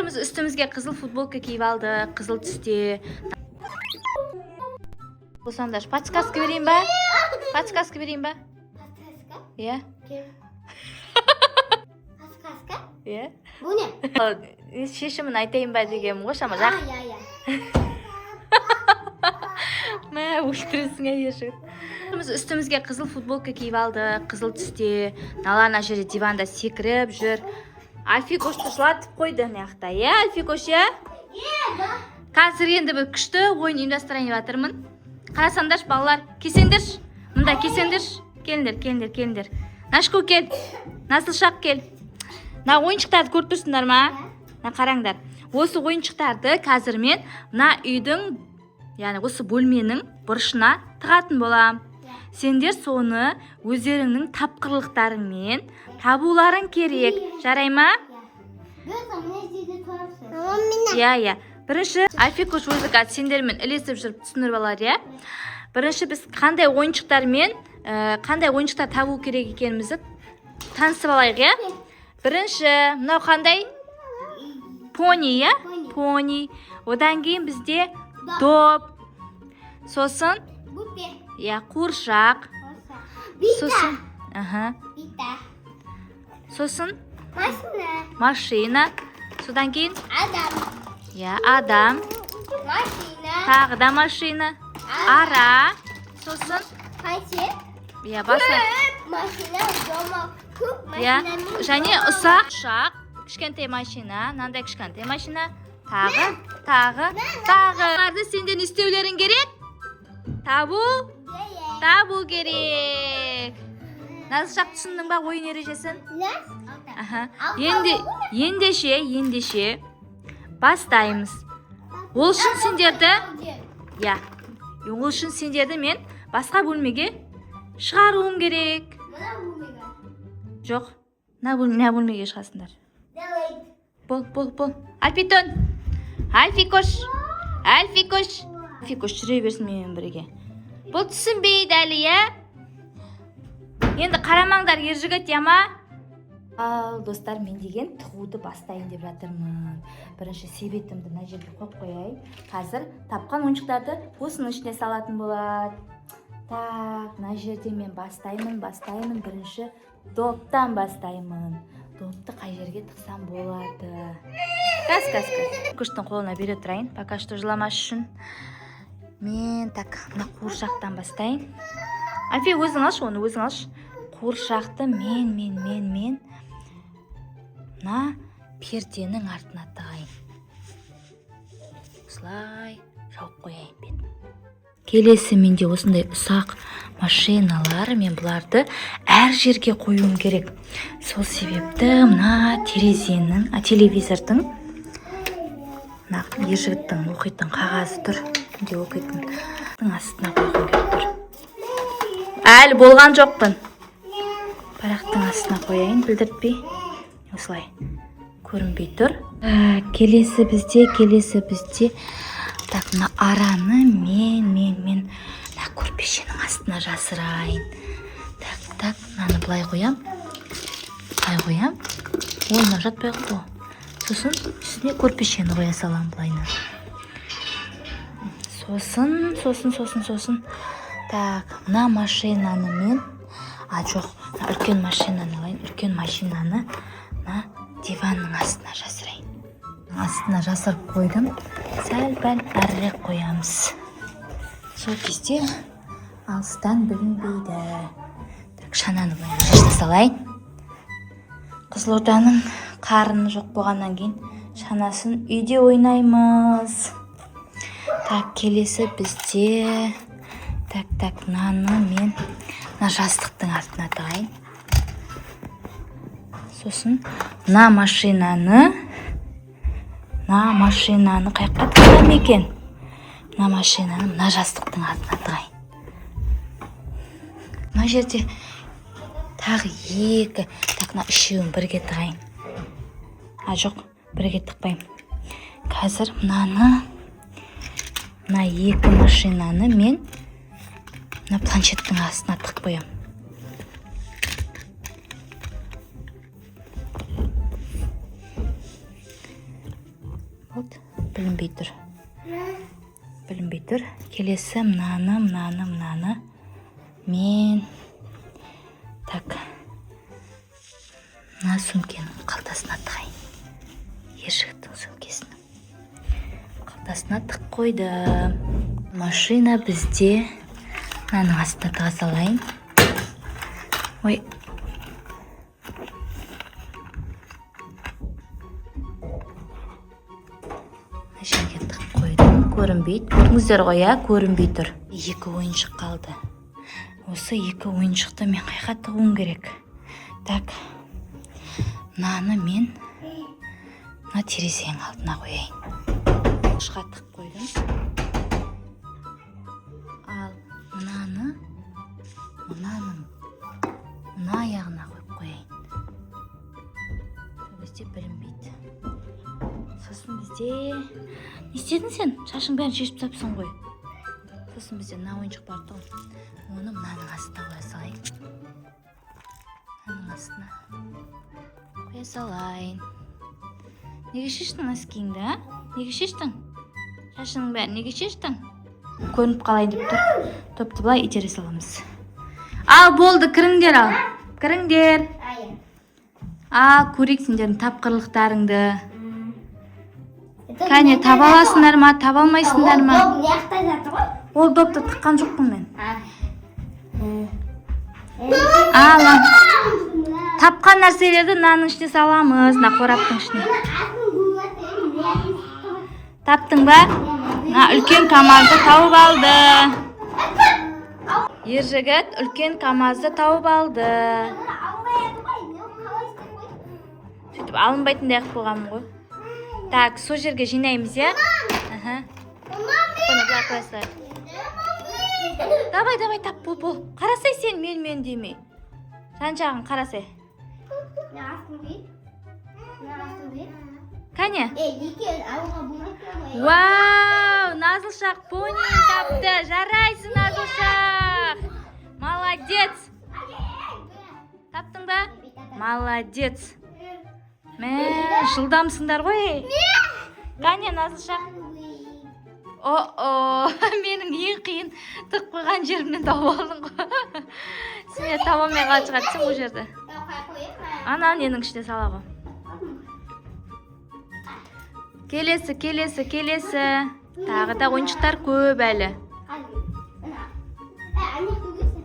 Біз үстімізге қызыл футболка киіп алдық, қызыл түсте. Болсаңдаршы, подсказка берейін ба? Подсказка берейін ба? Подсказка? Иә. Кел. Подсказка? Иә. Бұл не? Ал, шешімін айтайын ба дегенім ғой шама жақ. А, иә, иә. Мә, өлтіресің, әй, жігіт. Біз үстімізге қызыл футболка киіп алдық, қызыл түсте. Мыналар ана жерде диванда секіріп жүр. Альфикошты жылатып қойды мына жақта, иә, Альфикош, иә? Қазір енді бір күшті ойын ұйымдастырайын деп жатырмын. Қарасаңдаршы, балалар, келсеңдерші. Мында келсеңдерші. Келіңдер, келіңдер, келіңдер. Нашку, кел. Насылшақ, кел. Мына ойыншықтарды көріп тұрсыңдар ма? Мына қараңдар. Осы ойыншықтарды қазір мен мына үйдің, яғни осы бөлменің бұрышына тығатын болам. Сендер соны өздеріңнің тапқырлықтарыңмен табуларың керек. Жарай ма? Біз мына жерде тұрасыз. Мама. Иә. Бірінші Альфикош өзі қазір сендермен ілесіп жүріп түсіндіріп алар, иә. Бірінші біз қандай ойыншықтармен, қандай ойыншықтар табу керек екенімізді танысып алайық, иә. Бірінші мынау қандай? Пони, иә? Пони. Одан кейін бізде доп. Сосын Бөпе. Иә, қуыршақ. Бита. Сосын аха. Бита. Сосын Машина. Машина. Содан кейін Адам. Иә, адам. Машина. Тағы да машина. Ара. Сосын Қанша? Иә, басы. Көп машина дома. Көп Иә. машина. Және ұсақ ұшақ, кішкентай машина, мынандай кішкентай машина, тағы, тағы, тағы. Оларды сендер не істеулерің керек? Табу, табу керек. Назшақ, түсіндің ба ойын ережесін? Аха. Енді ендеше бастаймыз. Ол үшін сендерді, иә, ол үшін сендерді мен басқа бөлмеге шығаруым керек. Мына бөлмеге. Жоқ, мына бөлмеге шығасыңдар. Давай. Бол, бол, бол. Альфитон. Альфикош. Альфикош. Альфикош жүре берсін менімен бірге. Бұл түсінбейді әлі, иә? Енді қарамаңдар, ер жігіт, иә ма? Ал, достар, мен деген тығуды бастайын деп жатырмын. Бірінші себетімді мына жерге қойып қояйын. Қазір тапқан ойыншықтарды осының ішіне салатын болады. Так, мына жерде мен бастаймын, бастаймын. Бірінші доптан бастаймын. Допты қай жерге тықсам болады? Газ, газ, газ. Күштің қолына бере тұрайын, пока что жыламас үшін. Мен так, мына қуыршақтан бастайын. Альфи, өзің алшы оны, өзің алшы. Қуыршақты мен мына перденің артына тығайын. Осылай жауып қояйын бетін. Келесі менде осындай ұсақ машиналар, мен бұларды әр жерге қоюым керек. Сол себепті мына терезенің, а, телевизордың, мына ер жігіттің оқитын қағазы тұр. Күнде оқитын астына қойғым келіп тұр. Әлі болған жоқпын. Парақтың астына қояйын, білдіртпей. Осылай көрінбей тұр. Келесі бізде так, мына араны мен мына көрпешенің астына жасырайын. Так, так, мынаны былай қоям. Былай қоям. Ой, мынау жатпай қалды ғой. Сосын үстіне көрпешені қоя саламын былайынан. Сосын, сосын, сосын, сосын. Так, мына машинаны мен, а, жоқ, мына үлкен машинаны алайын. Үлкен машинаны мына диванның астына жасырайын. Астына жасырып қойдым. Сәл пәл әрірек қоямыз. Сол кезде алыстан білінбейді. Так, шананы былай жинай салайын. Қызылорданың қарны жоқ болғаннан кейін шанасын үйде ойнаймыз. Так, келесі бізде так, так, мынаны мен мына жастықтың артына тығайын. Сосын мына машинаны қай жаққа тықсам екен? Мына машинаны мына жастықтың артына тығайын. Мына жерде тағы екі, так, мына үшеуін бірге тығайын. А, жоқ, бірге тықпаймын. Қазір мынаны, мына екі машинаны мен мына планшеттің астына тығып қоямын. Болды, білінбей тұр, білінбей тұр. Келесі мынаны, мынаны, мынаны мен, так, мына сөмкенің қалтасына тығайын. Ер жігіттің сөмкесінің қалтасына тығып қойдым. Машина бізде мынаның астына тыға салайын. Ой, мына жерге тығып қойдым, көрінбейді. Көрдіңіздер ғой, иә, көрінбей тұр. Екі ойыншық қалды. Осы екі ойыншықты мен қайда тығуым керек? Так, мынаны мен мына терезенің алдына қояйын. Тышқа тығып қойдым. Ал мынаны мынаның мына аяғына қойып қояйын, сол кезде білінбейді. Сосын бізде не істедің сен? Шашың бәрін шешіп тастапсың ғой. Сосын бізде мына ойыншық бар тұғын, оны мынаның астына қоя салайын. Мынаның астына қоя салайын. Неге шештің носкиіңді, а? Неге шештің шашыңның бәрін? Неге шештің? Көрініп қалайын деп тұр. Топты былай итере саламыз. Ал, болды, кіріңдер. Ал, кіріңдер. Ал, көрейік сендердің тапқырлықтарыңды. Кәне, таба аласыңдар ма, таба алмайсыңдар ма? Ол мына жақта жатыр ғой. Ол допты тыққан жоқпын мен. Ал, тапқан нәрселерді мынаның ішіне саламыз, мына қораптың ішіне. Таптың ба? Мына үлкен КамАЗды тауып алды ер жігіт. Үлкен КамАЗды тауып алды. Сөйтіп алынбайтындай қылып қойғанмын ғой. Так, сол жерге жинаймыз, иә. Аха, бұны былай қоя салайық. Давай, давай, тап. Бол, бол, қарасай сен, мен мен демей, жан жағын қарасай. Кәне. Вау, Назылшақ пони тапты. Жарайсың, Назылшақ, молодец. Таптың ба? Молодец. Мә, жылдамсыңдар ғой. Кәне, Назылшақ. О, менің ең қиын тығып қойған жерімнен тауып алдың ғой. Сен таба алмай қалған шығарсың ол жерді. Ана ненің ішіне сала ғой. Келесі, келесі, келесі. Тағы да ойыншықтар көп әлі. Ана көгесі.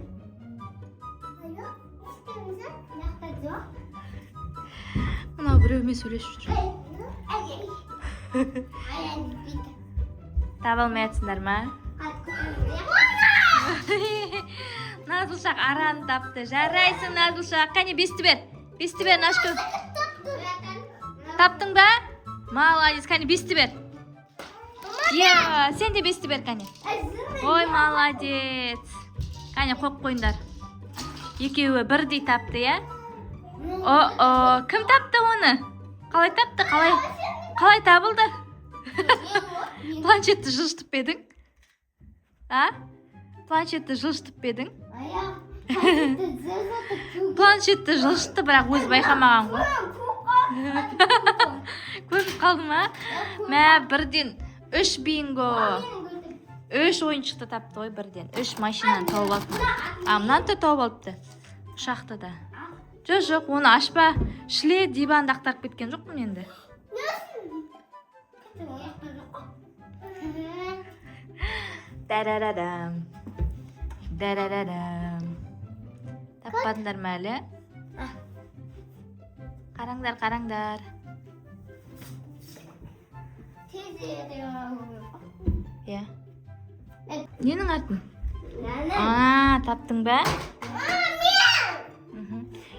Жоқ. Мынау біреумен сөйлесіп жүр. Таба алмай жатсыңдар ма? Назылшақ араны тапты. Жарайсың, Назылшақ. Кәне, бесті бер, бесті бер. Нашко, таптың ба? Молодец. Кәне, бесті бер. Иә, сен де бесті бер, кәне. Ой, молодец. Кәне, қойып қойыңдар. Екеуі бірдей тапты, иә. О, о, кім тапты оны? Қалай тапты? Қалай, қалай табылды? Планшетті жылжытып па едің, а? Планшетті жылжытып па едің? Планшетті жылжытты, бірақ өзі байқамаған ғой. Көрініп қалды ма? Мә, бірден үш бинго. Үш ойыншықты тапты ғой бірден. Үш машинаны тауып алыпты. А, мынаны да тауып алыпты, ұшақты да. Жоқ, жоқ, оны ашпа. Шіле диванды ақтарып кеткен жоқпын енді. Дарарадам, дарарадам. Таппадыңдар ма әлі? Қараңдар, қараңдар. Иә, ненің артын? А, таптың ба?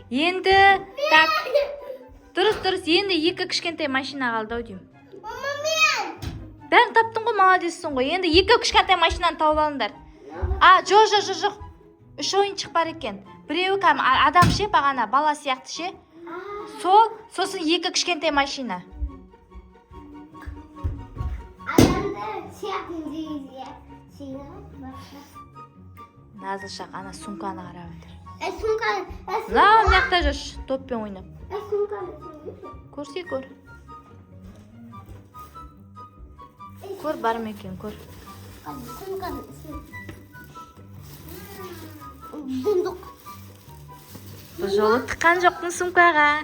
Енді, так, дұрыс, дұрыс. Енді екі кішкентай машина қалды ау деймін. Бәрін таптың ғой, молодецсің ғой. Енді екі кішкентай машинаны тауып алыңдар. А, жоқ, жоқ, жоқ, жоқ, үш ойыншық бар екен. Біреуі кәдімгі адам ше, бағана бала сияқты ше, сол. Сосын екі кішкентай машина. Адамды сияқты деген. Назылшақ ана сумканы қарап жатыр. Сумка. Мынау мына жақта жүрші доппен ойнап. Сумка. Көрсе, көр. Көр, бар ма екен, көр. Сумканың ішін. Дундук. Бұл жолы тыққан жоқпын сумкаға.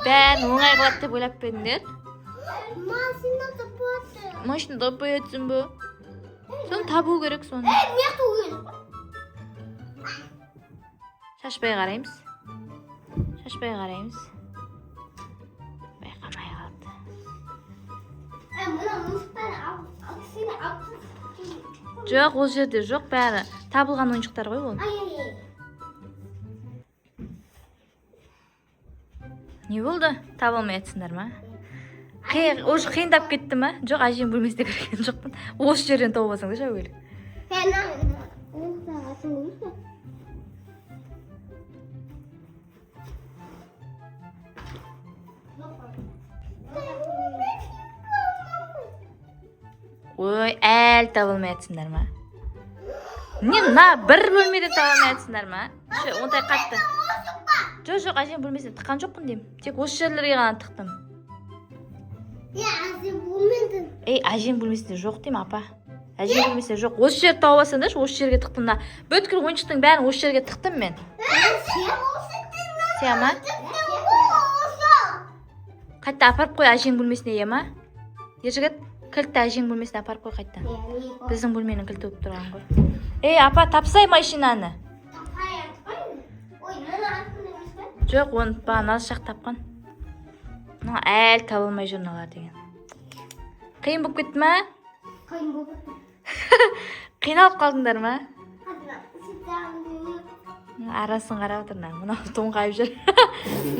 Бәрін оңай қылады деп ойлап па едіңдер? Машина таппады. Машина таппай жатсың ба? Соны табу керек, соны. Не керек? Шашпай қараймыз. Шашпай қараймыз. Байқамай қалды. Мына ойыншықтар алып, сені алып. Жоқ, ол жерде жоқ, бәрі табылған ойыншықтар ғой ол. Ай, ай, ай. Не болды? Таба алмай жатсыңдар ма? Уже қиындап кетті ма? Жоқ, әжем бөлмесіне кірген жоқпын. Осы жерден тауып алсаңдаршы әуелі. Сен ойыншықтарға көрсің. Ой, әлі таба алмай жатсыңдар ма? Не, мына бір бөлмеде таба алмай жатсыңдар ма? Ше, ондай қатты. Жоқ, жоқ, әжем бөлмесіне тыққан жоқпын деймін. Тек осы жерлерге ғана тықтым. Не, әжем бөлмеде. Ей, әжем бөлмесінде жоқ деймін, апа. Әжем бөлмесінде жоқ. Осы жерді тауып алсаңдаршы, осы жерге тықтым мына. Бүткіл ойыншықтың бәрін осы жерге тықтым мен. Сия ма? Қайта апарып қой әжең бөлмесіне, иә ма? Ержігіт, кілтті әжең бөлмесіне апарып қой қайта. Біздің бөлменің кілті болып тұрған ғой. Ей, апа, тапсай машинаны. Ой, мына астында емес пе? Жоқ, оны бағана жақ тапқан. Мына әлі таба алмай жүр мыналар деген. Қиын болып кетті ма? Қиын болып кетті. Қиналып қалдыңдар ма? Қазір Арасын қарап отыр мына. Мынау тоңқайып жүр.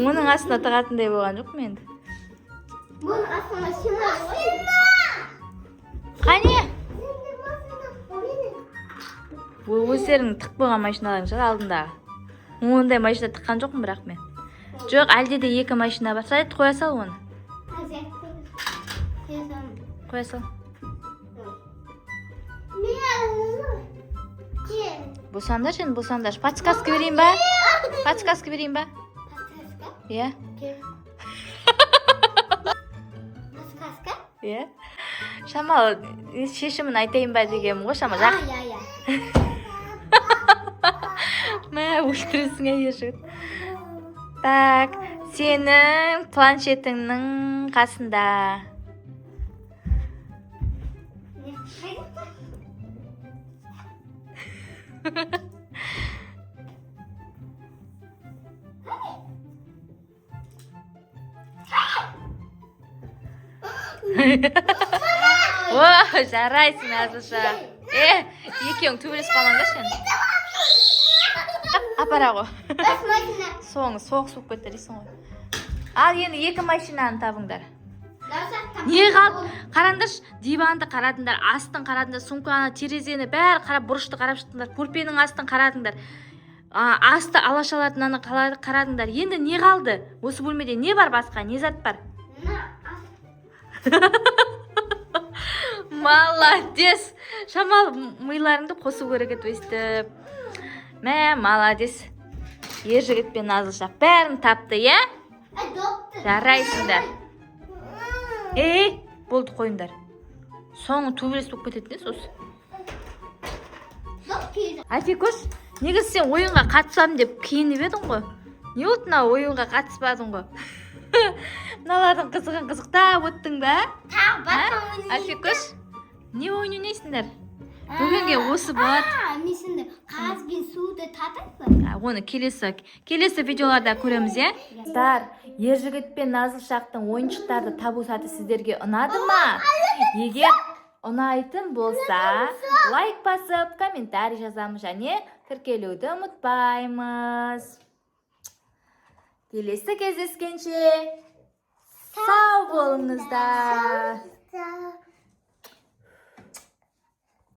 Оның астына тығатындай болған жоқпын енді. Бұның астында машина. Қане? Өздерің тығып қойған машиналарың шығар алдындағы. Ондай машина тыққан жоқпын бірақ мен. Жоқ, әлде де екі машина бар. Сәлет, қоя сал оны. Қоя сал. Босаңдаршы енді, босаңдаршы. Подсказка берейін ба? Подсказка берейін ба? Иә. Подсказка? Иә. Шамалы шешімін айтайын ба дегенім ғой, шама. Жақ. Иә, иә. Мә, өлтіресің әй, ержігіт. Так, сенің планшетіңнің қасында. Не, қайда? О, жарайсың, Назлыша. Е, екеуің төбелесіп қалмаңдаршы енді. Апара ғой. Бас машина. Соңы соғыс болып кетті дейсің ғой. Ал енді екі машинаны табыңдар. Не қалды? Қараңдаршы, диванды қарадыңдар, астын қарадыңдар, сумканы, терезені бәрі қарап, бұрышты қарап шықтыңдар, көрпенің астын қарадыңдар. Асты алашалардың аны қарадыңдар. Енді не қалды? Осы бөлмеде не бар басқа? Не зат бар? Молодец! Шамалы миларыңды қосу керек еді өстіп. Мә, молодец. Ер жігіт пен Назлышақ бәрін тапты, иә? Жарайсыңдар. Ей, болды, қойыңдар. Соңы төбелес болып кететін де сосын. Альфикош, негізі сен ойынға қатысамын деп киініп едің ғой. Не болды, мына ойынға қатыспадың ғой? Мыналардың қызығын қызықтап оттың ба? Тағы А? басқа ойын. Альфикош, не ойын ойнайсыңдар? Бүгінге осы болады. Мен şimdi қағаз бен суды татасың ба? Оны келесі видеоларда көреміз, иә? Достар, Ержігіт пен Назлышақтың ойыншықтарды табу сәті сіздерге ұнады ма? Егер ұнайтын болса, лайк басып, комментарий жазамыз және тіркелуді ұмытпаймыз. Келесі кездескенше сау болыңыздар. Сау.